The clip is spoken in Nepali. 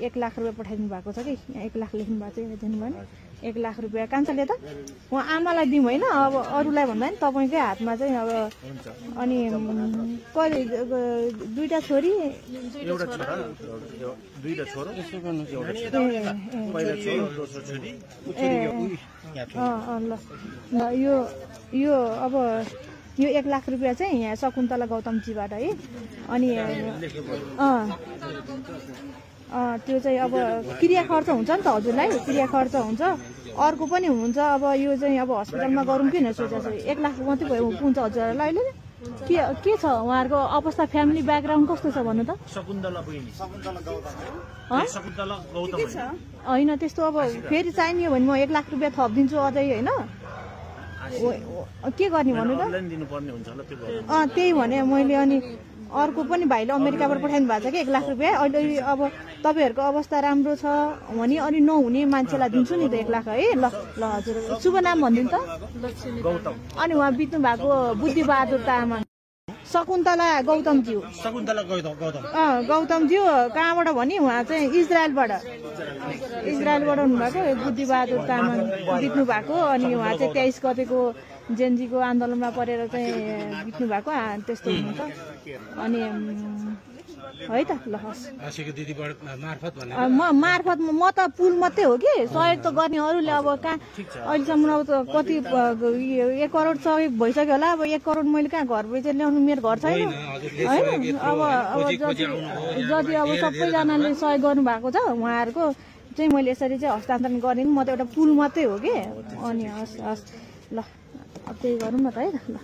1 लाख रुपियाँ पठाइदिनु भएको छ कि 1 लाख लेख्नु भएको छ दिनु भएन 1 लाख रुपियाँ कान्छाले त उहाँ आमालाई दिउँ होइन अब अरूलाई भन्दा नि तपाईँकै हातमा चाहिँ अब अनि कहिले 2टा छोरी एउटा छोरा दुईटा छोरो एउटा पहिला छोरो दोस्रो छोरी ल यो अब यो 1 लाख रुपियाँ चाहिँ यहाँ शकुन्तला गौतमजीबाट है अनि त्यो चाहिँ अब क्रिया खर्च हुन्छ नि त हजुरलाई क्रिया खर्च हुन्छ अर्को पनि हुन्छ अब यो चाहिँ अब हस्पिटलमा गरौँ कि भनेर सोचेको छु 1 लाख मात्रै भयो पुग्छ हजुरहरूलाई अहिले के छ उहाँहरूको अवस्था फ्यामिली ब्याकग्राउन्ड कस्तो छ भन्नु त होइन त्यस्तो अब फेरि चाहिने हो भने म 1 लाख रुपियाँ थपिदिन्छु अझै होइन के गर्ने भन्नु त त्यही भने मैले अनि अर्को पनि भाइले अमेरिकाबाट पठाइदिनु भएको छ कि 1 लाख रुपियाँ अहिले अब तपाईँहरूको अवस्था राम्रो छ भने अनि नहुने मान्छेलाई दिन्छु नि त 1 लाख है ल ल हजुर शुभ नाम भनिदिनु त अनि उहाँ बित्नु भएको बुद्धिबहादुर तामाङ शकुन्तला गौतमज्यू गौतमज्यू कहाँबाट भने उहाँ चाहिँ इजरायलबाट हुनुभएको बुद्धिबहादुर तामाङ बित्नु भएको अनि उहाँ चाहिँ 23 गतेको जेनजीको आन्दोलनमा परेर चाहिँ बित्नु भएको त्यस्तो हुनु त अनि है त ल मार्फत म त पुल मात्रै हो कि सहयोग त गर्ने अरूले अब कहाँ अहिलेसम्म अब त कति 1 करोड सहयोग भइसक्यो होला अब 1 करोड मैले कहाँ घर बेचेर ल्याउनु मेरो घर छैन होइन अब जति अब सबैजनाले सहयोग गर्नु भएको छ उहाँहरूको चाहिँ मैले यसरी चाहिँ हस्तान्तरण गर्ने म त एउटा पुल मात्रै हो कि अनि हस् ल अब त्यही गरौँ न त है त ल